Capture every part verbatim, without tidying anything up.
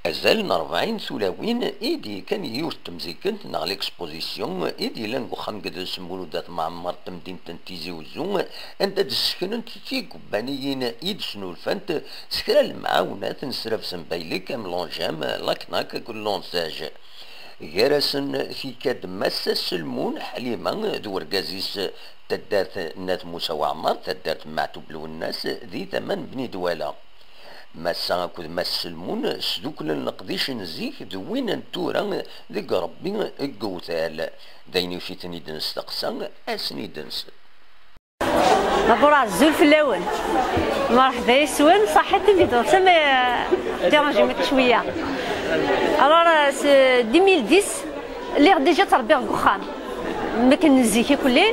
Azal n rebɛin tulawin i d-yekkan yiwet n temzikent neɣ l'exposition i d-yellan deg uxxam n Gedres Mulud At Mɛemmer n temdint n Tizi Uzzu, anda d-sseknent tigubbaniyin i d-snulfant s kra n lemɛawnat n srabes n Baylek am l'Angem, la Knac akked l'Onzage. Gar-asen tikka-d Massa Selmun Ḥlima d urgaz-is, taddart n At Musa Waɛmer, taddart n Meɛtub Lwennas di tama n Bni Dwala. Massa akked Mass Selmun sduklen leqdic n zik d win n tura deg Rebbi deg uwtal. D ayen tif-iten i d-nesteqsa, ad sen-id-nsen. Labur azul fell-awen. Merḥba yes-wen, ṣaḥit imi d-tuɣem, eh, dérangez-moi cwiya. Alors, eh, s deux mille dix, lliɣ déjà ttṛebbiɣ deg uxxam. Mekken n zik ikelli,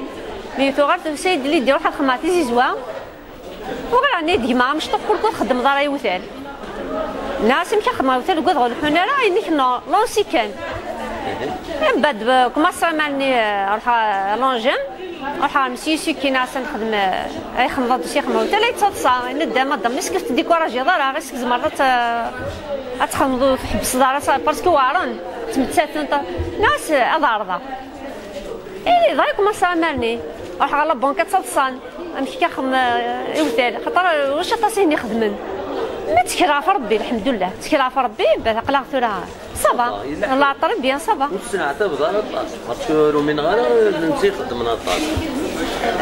mi tuɣal tusa-yi-d l'idée ruḥ ad xedmeɣ tizizwa. Uɣaleɣ-nni d gma amecṭuḥ, ur txeddmeḍ ara iwtal. Nniɣ-as amek ara xedmeɣ iwtal, ur ugadeɣ ur leḥḥun ara, ayen i k-nɣen, lansi kan. Mbeɛd, eh, kumaṣaɣ iman-nni, eh, ruḥeɣ, eh, l'Angem, ruḥeɣ ɣer Mesyu Suki, nniɣ-as ad nexdem, eh, ad ixdem adossier xedmeɣ iwtal, ay yettaḍsa, yenna-d madam, est-ce que ur teddikurajiḍ ara, est-ce que tzemreḍ ad t-, ad txedmeḍ ur tḥebbseḍ ara, parce que weɛren, ttmettaten, nniɣ-as, eh, ad ɛerḍeɣ. Ih, dɣa kumaṣaɣ iman-nni. Ruḥeɣ ɣer la banque ad ttaḍsan. Amek i k-axem, eh, iwtal? Xaṭer, eh, ulac aṭas i ixedmen. Ma ttkel ɣef Rebbi, lḥemdullah. Ttkel ɣef Rebbi, ben, aql-aɣ tura. Ça va. Ça va, yella ḥal. Très bien, ça va. Ur tesneɛtabeḍ ara aṭas, parce que ur umineɣ ara d netta ixeddmen aṭas.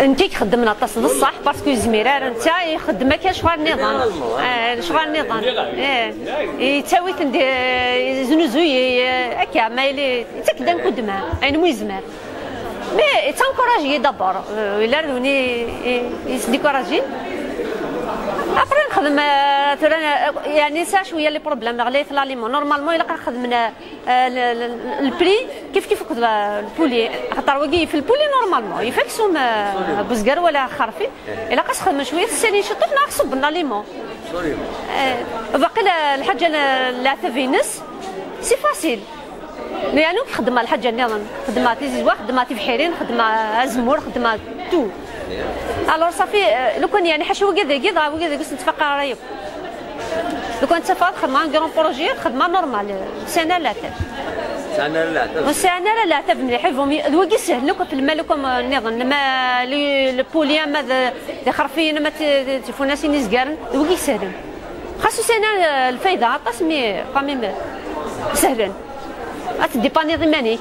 Netta i ixeddmen aṭas, d ṣṣeḥ, parce que ur yezmir ara netta ixeddem akka lecɣal nniḍen. Généralement, hein. Eh, lecɣal nniḍen. Eh, yettawi-ten-d, eh, yeznuzuy, eh, akka, ma yili, yettak-d ankuddem, ayen mu yezmer. Mais yettɛenkuṛaji d'abord, euh, yella d win i, i, i s-découragin. Après nexdem, euh, tura, euh, yeɛni nesɛa cwiya les problèmes, ɣlayet l'aliment. Normalement, ilaq ad xedmen, euh, le, le, le prix kif kif akked la, le poulet. Axaṭer wagi yif le poulet normalement. Yif aksum, euh, buzgar wala xerfi. Ilaq ad xedmen cwiya tessalin ciṭuḥ neɣ ad ṣubben l'aliment. Absolument. Euh, baqi la, lḥaǧa n leɛtab-ines, c'est facile. Yeɛni ur xeddmeɣ lḥaǧa nniḍen. Xeddmeɣ tizizwa, xeddmeɣ tibḥirin, xeddmeɣ azemmur, xeddmeɣ tout. Alors, ça fait, euh, lukan yeɛni ḥaca wigad-agi, dɣa wigad-agi ur sen-ttfaqeɣ ara yakk. Lukan ttafeɣ ad xedmeɣ un grand projet, xedmeɣ normal, euh, ur sɛin ara leɛtab. Ur sɛin ara leɛtab. Ur sɛin ara leɛtab mliḥ, i vaut mieux, d wigi sehlen akk ɣef lmal akk am, euh, nniḍen, ma li, le poulet, ama d, d ixerfiyen, ama d ti-, d tifunasin izgaren, d wigi sehlen. Xas ur sɛin ara lfayda aṭas, mais quand même, sehlen. Ad tdipaniḍ iman-ik.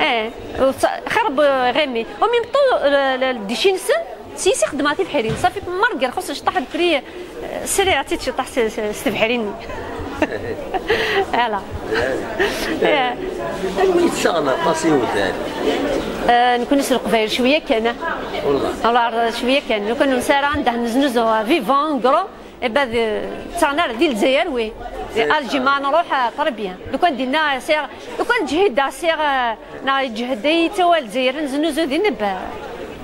Eh, ur tt-, xir n uɣimi. Au même temps, le, le, le déchet-nsen, s yis i xeddmeɣ tibḥirin. Safi, malgré xus cṭaḥ le prix, eh, sriɛ ad tt-id-ciṭaḥ s, s, s tebḥirin-nni. Voilà. Eh. Anwa yettaɣen aṭas iwtal? Eh, nekni s Leqbayel cwiya kan. Wallah. Wallah, cwiya kan. Lukan ur nesɛi ara anda neznuzu vivant, en gros. Eh ben, d, ttaɣen ara di Lezzayer, oui. Di Alger ma nruḥ, ah, très bien. Lukan dinna, sɛiɣ, lukan ǧhideɣ, sɛiɣ, ah, neɣ yeǧhed ay yettawi ar Lezzayer, neznuzu din, eh ben,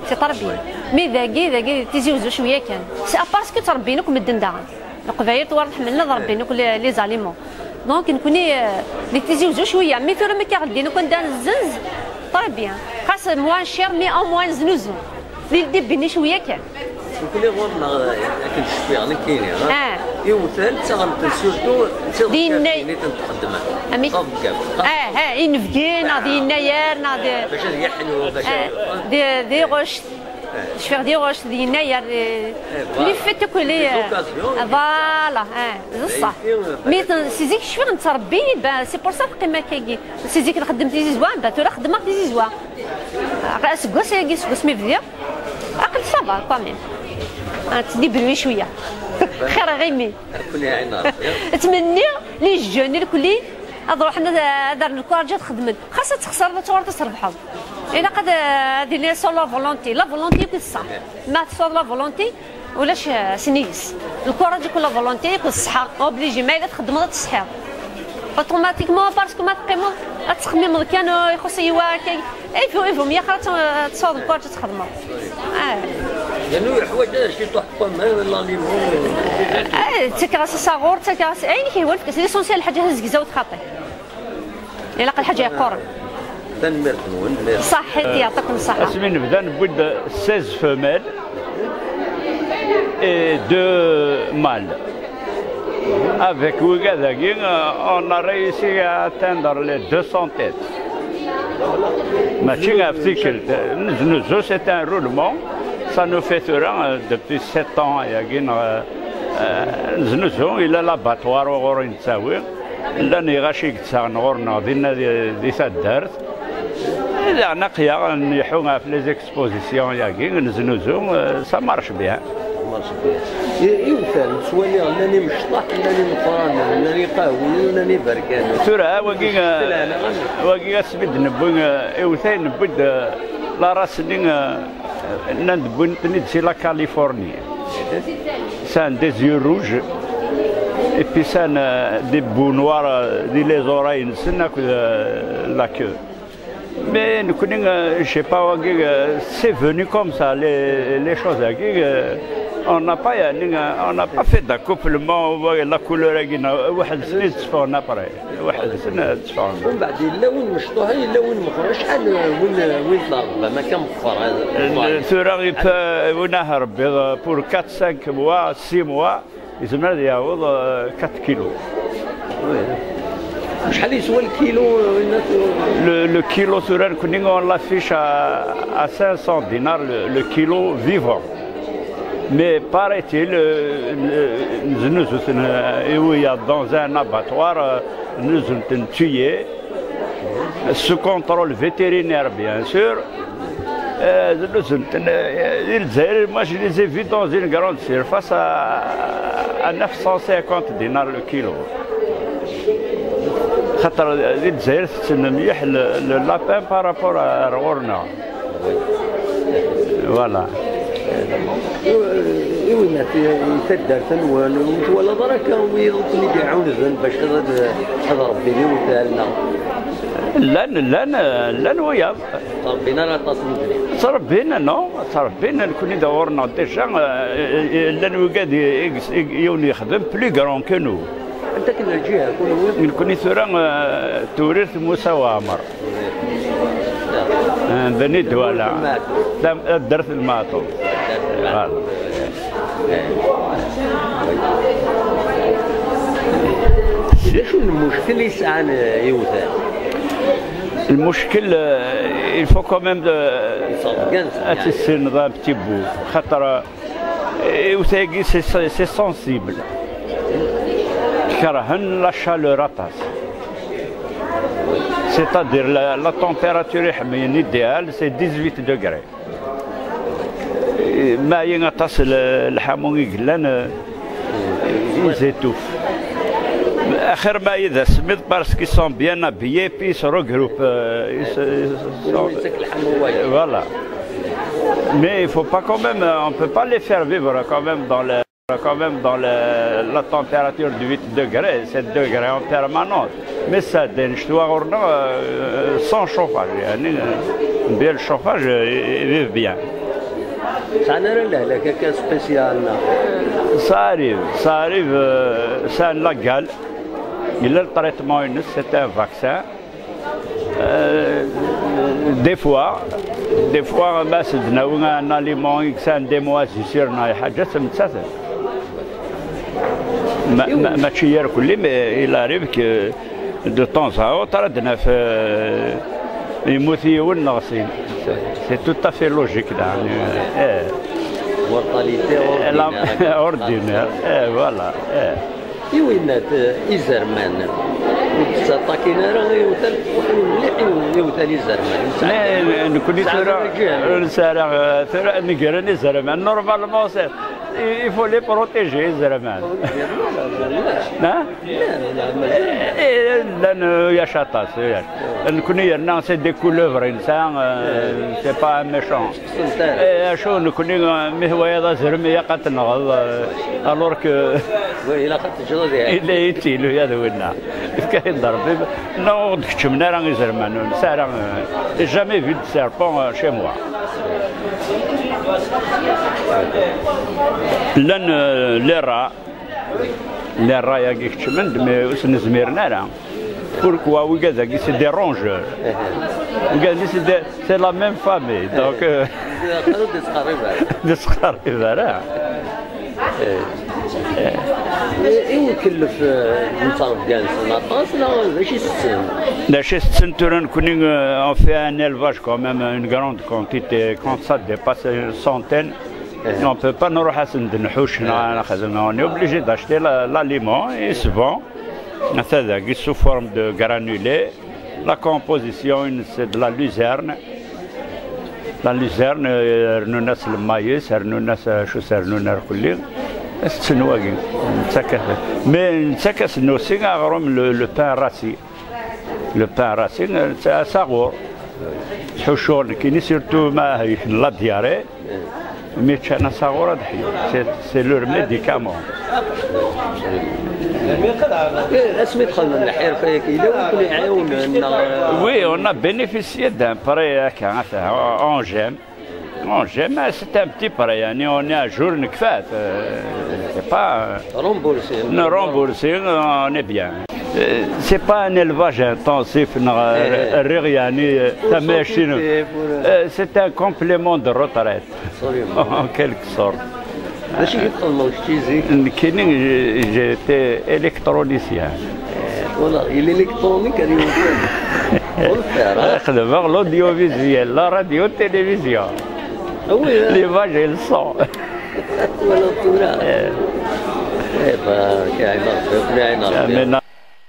c'est très bien. Mais dagi, dagi, Tizi Uzzu cwiya kan. C'est à part que ttrebbin akk medden daɣen. Leqbayel twalaḍ ḥemmlen ad rebbin akk les, les aliments. Donc, nekni, euh, di Tizi Uzzu cwiya. Mais tura mi k-aɣ-ldin akk anda nezzenz, très bien. Xas moins cher, mais au moins neznuzu. Di ldibbini cwiya kan. Nekni ɣur-neɣ, akken cfiɣ nekkini, ha? Ah. Iwtal ttaɣen-ten surtout d tiḍekkatin i ten-txeddmen. Amek? Tabeggaft. Ah, ah, inebgi, neɣ d yennayer, neɣ d, bac ad yeḥlu, bac ad, ah, d, d iɣuct. Cfiɣ d iɣuct, d yennayer, d, eh, voilà, les fêtes akk, les occasions. Voilà, eh, d ṣṣeḥ. Mais, euh, si zik cfiɣ nettrebbi, ben, c'est pour ça teqqim akkagi. Si zik nxeddem tizizwa, ben, tura xeddmeɣ tizizwa. Aseggas-agi, seg wasmi bdiɣ, aql ça va, quand même. Ah, ttdibruyi cwiya. Xir ɣimi. Ttmenniɣ les jeunes irkelli ad ruḥen ad, ad rren lkuraǧ ad xedmen. Xas ad txesreḍ, ad tuɣaleḍ ad trebḥeḍ. Ilaq ad, ad yili sur la volonté. La volonté akked ṣṣeḥ. Ma tesɛuḍ la volonté, ulac, eh, s nnig-s. Lkuraǧ akked la volonté akked ṣṣeḥ. Obligé, ma yella txeddmeḍ ad tesḥiḍ. Automatiquement, parce que ma teqqimeḍ, ad tettxemmimeḍ kan, eh, ixuṣ-iyi wa akka. Eh, il faut, il faut mieux xir ad t-, ad tesɛuḍ lkuraǧ ad txedmeḍ. Ah. Lanu yeḥwaǧ ciṭuḥ n waman, l'aliment. Eh, ttakeɣ-as asaɣur, ttakeɣ-as ayen i k-yehwan, fek-as l'essentiel, lḥaǧa tazegzawt xaṭi. Ilaq lḥaǧa yeqquren. Tanemmirt-nwen. Ṣaḥit, yeɛṭikum ṣṣeḥḥa. Asmi nebda newwi-d seize femelles et deux mâles. Avec wigad-agi, euh, on a réussi à atteindre les deux cents têtes. Mačči ɣef tikkelt, neznuzu, c'est un roulement. Ça nous fait tura, euh, depuis sept ans, yagi, euh, euh, neznuzu, il y a l'abattoir uɣur i nettawi. Llan iɣaci i yettaɣen ɣur-neɣ dinna di, di taddart. Daɣen aql-aɣ nleḥḥu ɣef les expositions-agi, neznuzu, euh, ça marche bien. Marche bien. I, iwtal, nettwali llan imecṭaḥ, llan imeqqranen, llan iqehwiyen, llan iberkanen. Tura, wagi, euh, wagi asmi d-newwi, euh, iwtal, newwi-d, euh, la race-nni, euh, nnan-d wwin-ten-id si la Californie. Ça a des yeux rouges, et puis ça a des bouts noirs, euh, di les oreilles-nsen akked, euh, la queue. Mais nekkni, euh, je sais pas, wagi, euh, c'est venu comme ça, les, les choses-agi, euh, on n'a pas, yani, euh, on n'a pas fait d'accouplement, la couleur-agi, weḥd-sen i d-tteffɣen après. Weḥd-sen ad tteffɣen. Umbeɛd yella win mecṭuḥ, yella win meqqer. Acḥal win, win d-tṛebbam akka meqqer? Tura ippa win ah rebbiḍ, euh, pour quatre cinq mois, six mois, yezmer ad yaweḍ, euh, quatre kilos. Acḥal yeswa lkilu, euh, winna? Le, le kilo tura nekkni on l'affiche à, à cinq cents dinars le, le kilo vivant. Mais paraît-il, euh, euh, znuzu-ten, euh, et où il y a dans un abattoir, euh, znuzu-ten tué, sous contrôle vétérinaire, bien sûr. Euh, znuzu-ten, euh, di Lezzayer, moi je les ai vus dans une grande surface à, à neuf cent cinquante dinars le kilo. Xaṭer di Lezzayer tetten mliḥ le, le lapin par rapport à ɣur-neɣ. Voilà. I, i winat, i, i taddart-nwen, ur twalaḍ ara akka wiyaḍ i ken-id-iɛunzen bac ad, ad, ad rebbin iwtal, neɣ? Llan, llan, llan wiyaḍ. Ttrebbin ara aṭas n medden. Ttrebbin, non, ttrebbin, nekkni d ɣur-neɣ déjà, eh, eh, llan wigad i, i, i, yiwen yexdem plus grand que nous. Anta-ken lǧiha, kunwi? Nekkni tura, eh, Tewrirt Musa Waɛmer. Eh, Beni Dwala. Tam-, taddart n Lmeɛṭub. Voilà. D acu n lmuckel i sɛan, eh, iwtal? Lmuckel, eh, il faut quand même de, ad tissineḍ un petit bout. Xaṭer, eh, iwtal-agi, c'est, c'est sensible. Kerhen la chaleur aṭas. C'est-à-dire la, la température iḥemlen idéal, c'est dix-huit degrés. Maɛi aṭas l-, lḥamu i yellan, eh, ils étouffent. Axir maɛi d asemmiḍ, parce qu'ils sont bien habillés, puis ils se regroupent, eh, ils se, ils se, voilà. Mais il faut pas quand même, on peut pas les faire vivre quand même dans le, quand même dans le, la température de huit degrés, sept degrés en permanence. Mais ça, des histoires, euh, sans chauffage, يعني, euh, bien le chauffage, euh, ils vivent bien. Sɛan ara lehlak akka spécial, neɣ? Ça arrive, ça arrive, euh, c'est un lagal. Il a le traitement, c'est un vaccin. Euh, des fois, des fois, ma s-d-nawi un aliment, c'est un des moisissures, neɣ ḥaǧa, nettat. Ma, ma, mačči irkelli, mais il arrive que de temps à autre, ad naf, euh, yemmut yiwen neɣ sin. C'est, c'est tout à fait logique, là. Eh. Mortalité ordinaire. Ordinaire. Eh, voilà. Eh. I winat, eh, izerman, ur d-ttaṭakin ara iwtal, ttwaḥnin mliḥ i, iwtal izerman. Ne-, nekkni tura, ur nesɛi ara, eh, tura negren izerman. Normalement, c'est, il faut les protéger, izerman. Hein? Eh, llan, eh, ulac aṭas, ulac. Nekkni yerna c'est des couleuvres, nesɛa, eh, c'est pas un méchant. Eh, acu, nekkni, eh, mi twayeḍ azrem, ilaq ad t-tenɣeḍ, eh, alors que... Oui, ilaq ad teǧǧeḍ ad iɛeddi. Yella yettilu, ya d winna. Ifka-yi-d Rebbi, non, ur d-keččmen ara izerman, ur nesɛi ara, eh, jamais vu de serpent, eh, chez moi. Llan, eh, les rats, les rats-agi keččmen-d, mais ur sen-zmiren ara. Pourquoi? Wigad-agi, c'est des rongeurs. Wigad-nni, c'est des, c'est la même famille. Donc, euh, ur d-ittqerrib ara. Ur d-ittqerrib ara. Eh, eh. I ukellef, eh, n ttrebga-nsen aṭas, neɣ d acu i tetten? D acu i tetten tura nekkni, euh, on fait un élevage quand même, une grande quantité, quand ça dépasse une centaine, on peut pas nruḥ ad sen-d-nḥuc, neɣ nexdem, on est obligé d'acheter la- l'aliment, il se vend, ata dagi sous forme de granulés. La composition, c'est de la luzerne. La luzerne, euh, rnun-as le maïs, rnun-as, euh, acu s rnun ar kulli. Tetten wagi. Nettak-as, mais nettak-as-n aussi aɣrum, le, le pain rassis. Le pain rassis, euh, c'est asaɣur. Ttḥuccuɣ nekkini, surtout ma la diarrhée. Mi ččan asaɣur ad ḥyun. C'est, c'est leur médicament. Asmi txedmem lḥirfa-agi, yella wi ken-iɛiwnen, neɣ? Oui, on a bénéficié d'un prêt, euh, en gemme. En gemme, c'est un petit prêt, yani, on est à jour, nekfa-t, euh, c'est pas, euh, remboursé. Non, remboursé, on est bien. Euh, c'est pas un élevage intensif, neɣ, euh, rriɣ, yani, euh, tamacine. Euh, c'est un complément de retraite. Absolument. En quelque sorte. D acu i txedmeḍ kečči zik? Nekkini, j'étais électronicien. Voilà, il est électronique, ad yewwet. Ur lxir, ha? Xedmeɣ l'audiovisuel, la radio, télévision. Ah oui, hein? L'image et le son. Twalaḍ tura? Eh. Eh, ben, Rebbi iɛin Rebbi, Rebbi iɛin Rebbi. Amin.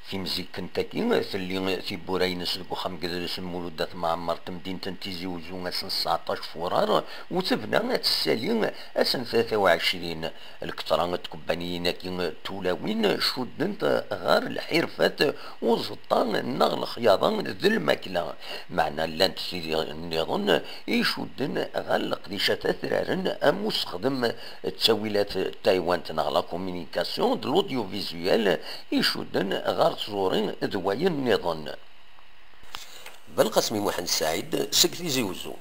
Timzikkent-agi, telli tiwwura-ines deg uxxam n yedles n Mulud At Mɛemmer n temdint n Tizi Uzzu, ass n sseɛṭac furar, u tebna ad tessali ass n tlata u ɛecrin. Lketṛa n tkebbaniyin-agi tulawin cuddent ɣer lḥirfat, uẓeṭṭa neɣ lexyaḍa d lmakla. Meɛna llant tid nniḍen icudden ɣer leqdicat atraren am usexdem d ttawilat n taywant neɣ la communication d l'audiovisuel icudden ɣer tẓuri d wayen nniḍen. Belqasem i Muḥend Saɛid seg Tizi Uzzu.